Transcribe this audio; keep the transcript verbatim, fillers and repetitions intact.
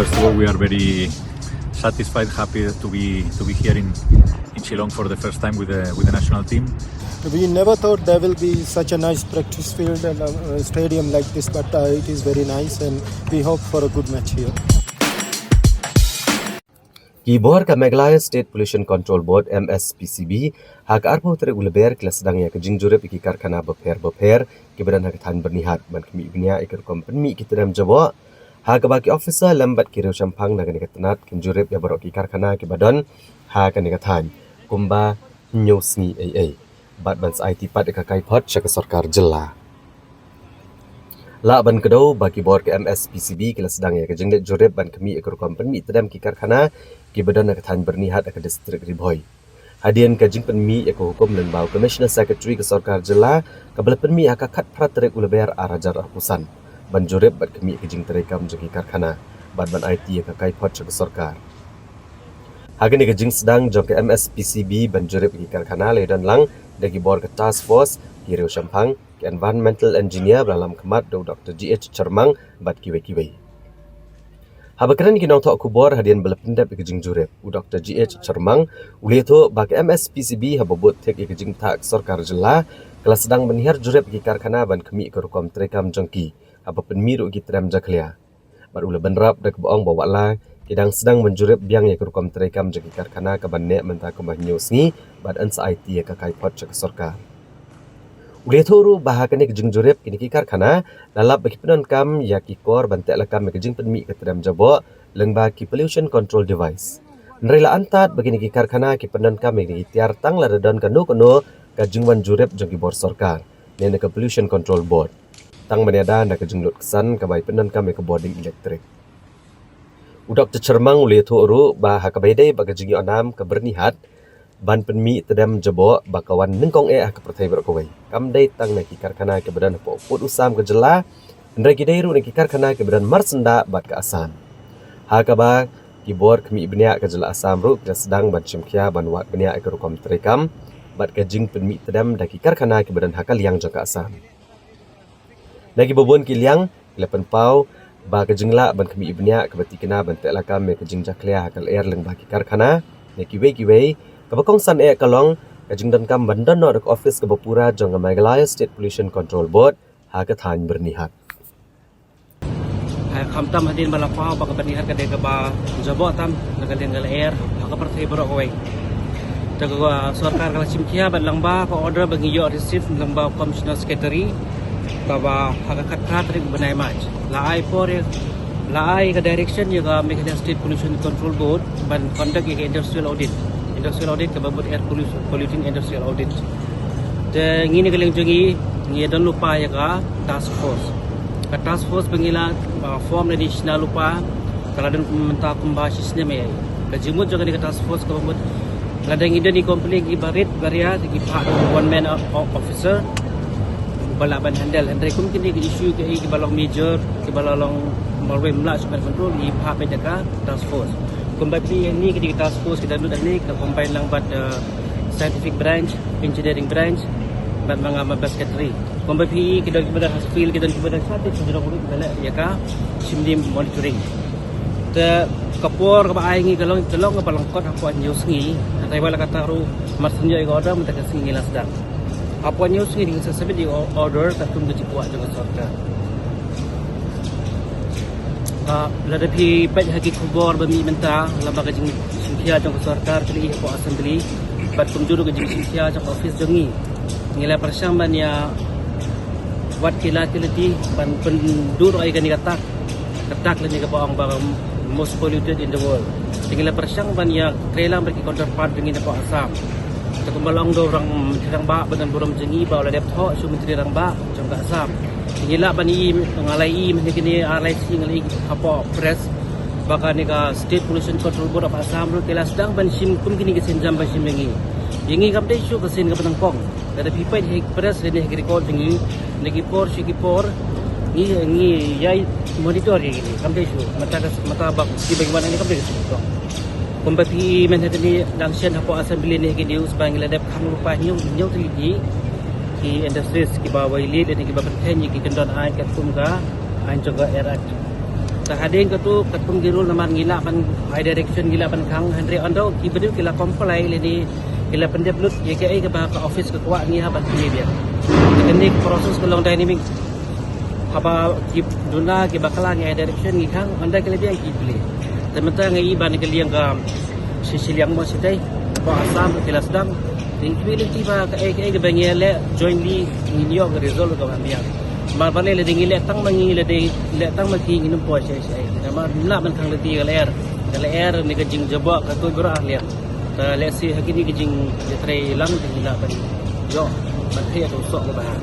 First of all, we are very satisfied, happy to be to be here in, in Shillong for the first time with the with the national team. We never thought there will be such a nice practice field and a, a stadium like this, but uh, it is very nice, and we hope for a good match here. Ki bor ka Meghalaya State Pollution Control Board, M S P C B, ha ka arphew tarik u Lber ki la sdang ïa ka jingjurip ïa ki karkhana bapher bapher kiba don ha ka thaiñ Byrnihat ban khmih bniah ïa ka rukom pynmih ki tdem jaboh, ha kaba ki officer lem bad ki riewshemphang na kane ka tnat kin jurip ïa baroh ki karkhana kiba don ha kane ka thaiñ kumba hynñiew sngi ei ei, bad ban sa aiti pat ïa ka kaiphod sha ka sorkar jylla. Lah ban kdew ba ki bor ka M S P C B ki la sdang ïa ka jingleit jurip ban khmih ïa ka rukom pynmih tdem ki karkhana kiba don ha ka thaiñ Byrnihat ha ka distrik Ri Bhoi. Hadien ka jingpynmih ïa ka hukum lyngba u Commissioner Secretary ka sorkar jylla kaba la pynmih ha ka khatphra tarik u Lber ar hajar arphew san ban jurip bad khmih ïa ka jingtreikam jong ki karkhana bad ban aiti ïa ka kaiphod sha ka sorkar. Ha kane ka jingsdang jong ka M S P C B ban jurip ïa ki karkhana la ïadon lang da ki bor ka task force, ki riewshemphang, ki environmental engineer ba la lam khmat da u Doctor G H Chyrmang bad kiwei kiwei. Haba kren ki nongthoh khubor hadien ba la pyndep ïa ka jingjurip, u Doctor G H Chyrmang u la ïathuh ba ka M S P C B haba bud thik ïa ka jingbthah ka sorkar jylla ka la sdang ban hiar jurip ïa ki karkhana ban khmih ïa ka rukom treikam jong ki haba pynmih ruh ïa ki tdem jakhlia. Bad u la bynrap da kaba ong ba wat la ki dang sdang ban jurip biang ïa ka rukom treikam jong ki karkhana kaban neh mynta kumba hynñiew sngi bad yn sa aiti ïa ka kaiphod sha ka sorkar. U la ïathuh ruh ba ha kane ka jingjurip kine ki karkhana la lap ba ki pyndonkam ïa ki kor ban teh lakam ïa ka jingpynmih ka tdem jaboh lyngba ki pollution control device. Hynrei la antad ba kine ki karkhana ki pyndonkam ïa kine ki tiar tang lada don kano kano ka jingwan jurip jong ki bor sorkar ne na ka Pollution Control Board, tang ban ïada na ka jinglut ksan kaba pyndonkam ïa ka bording elektrik. U Doctor Chyrmang u la ïathuh ruh ba ha kaba ïadei bad ka jingïohnam ka Byrnihat ban pynmih tdem jaboh ba ka wan nyngkong eh ha ka pyrthei baroh kawei, kam dei tang na ki karkhana kiba don hapoh pud u sam ka jylla, hynrei ki dei ruh na ki karkhana kiba don marsyndah bad ka Assam. Ha kaba ki bor khmih bniah ka jylla Assam ruh ki la sdang ban shim khia ban wad bniah ïa ka rukom treikam bad ka jingpynmih tdem da ki karkhana kiba don ha ka liang jong ka Assam. Na kiba bun ki liang ki la pynpaw ba ka jinglah ban khmih bniah kaba thikna ban teh lakam ïa ka jingjakhlia ha ka lyer lyngba ki karkhana ne kiwei kiwei, kaba kongsan eh ka long ka jingdonkam ban don noh da ka office kaba pura jong ka Meghalaya State Pollution Control Board ha ka thaiñ Byrnihat. Hai, khamtam hadien ba la paw ba ka Byrnihat ka dei kaba jaboh tam na ka liang ka lyer ha ka pyrthei baroh kawei. Te ka sorkar ka la shim khia bad lyngba ka order ba ngi ïoh receive lyngba Commissioner Secretary, kaba ha ka khatphra tarik u bnai March la ai por ïa, la ai ka direction ïa ka Meghalaya State Pollution Control Board ban conduct ïa ka industrial audit. Industrial audit kaba mut air pollution, polluting industrial audit. Te ngi na ka liang jong ngi ngi don lypa ïa ka task force. Ka task force ba ngi la, uh, form naduh shna lypa ka la don mynta kumba shi snem ïa. Ka jingmut jong kane ka task force kaba mut lada ngi don i complain kiba rit ba ria te ngi phah one man o-, officer ba lah ban handle. Hynrei kum kine ki issue kiei kiba long major, kiba la long marwei ym lah shuh ban control, ngi phah beit da ka task force. Kumba phi ïohi kine ki task force ki dang lut hangne ki la combine lang bad, uh, scientific branch, engineering branch bad ma nga ma bad secretary. Kumba phi ïohi ki don kiba don ha field, ki don kiba don sha te sha jrong ruh kiba leh ïa ka shim di monitoring. Te ka por kaba ai ngi ka long, ka long kaba lyngkot hapoh hynñiew sngi. Hynrei wat la katta ruh mar shu ïoh ïa ka order mynta ka sngi ngi la sdang. Hapoh hynñiew sngi ngi sa submit ïa ka order katkum ka jingkwah jong ka sorkar. Ah, lada phi peit ha ki khubor ba mih mynta lyngba ka jingshim khia jong ka sorkar ka dei hapoh assembly bad kumjuh ruh ka jingshim khia jong ka office jong ngi, ngi la pyrshang ban ïa wad ki la ki lynti ban pynduh ruh ïa kane ka tak, ka tak lane kaba ong ba most polluted in the world. Te ngi la pyrshang ban ïa trei lang bad ki counterpart jong ngi na hapoh Assam. Te kumba la ong da u rang, Myntri Rangbah ba don burom jong ngi ba u la dep thoh sha u Myntri Rangbah jong ka Assam. Te ngi lah ban ïohi, nga la ïohi mynne kine ar lai sngi nga la ïohi hapoh press ba kane ka State Pollution Control Board of Assam ruh ki la sdang ban shim kum kine ki sienjam ba shim ïa ngi. Ïa ngi kam dei shuh ka sien kaba nyngkong. Lada phi peit ha ki press lane ha ki record jong ngi na ki por sha ki por ngi, ngi ïa monitor ïa kine, kam dei shuh. Mynta ka, mynta ba ki ba ngi wan hangne kam dei shuh. Kumba phi ïohi mynne kane dang shen hapoh assembly ne ha ki news ba ngi la dep khang lypa hynñiew, hynñiew tylli ki, ki industries kiba violate lane kiba pynkheiñ ïa ki kyndon aiñ katkum ka aiñ jong ka Air Act. Hadien katu katkum ki rule namar ngi lah ban ai direction, ngi lah ban khang, hynrei ynda ki briew ki la comply lane ki la pyndep lut ïa kaei kaba ka office ka kwah, ngi hap ban plie biang. Kane ka process ka long dynamic. Haba ki duna ki bakla ngi ai direction ngi khang, ynda ki la biang ki plie. Te mynta nga i ba na ka liang ka shi shiliang mo shi tei, ba Assam ki la sdang. Te ngi kyrmen lynti ba kaei kaei kaba ngi leh jointly ngin ïoh ka result kaba biang. Namar balei lada ngi leh tang ma ngi, lada leh tang ma ki, ngin ym poi shaei shaei. Namar ngim lah ban khang lynti, ka lyer, ka lyer ne ka jingjaboh ka tuid baroh ar liang. Te lehse ha kine ki jingïatreilang te ngi lah ban ïoh ban khie ïa ka soh kaba ha.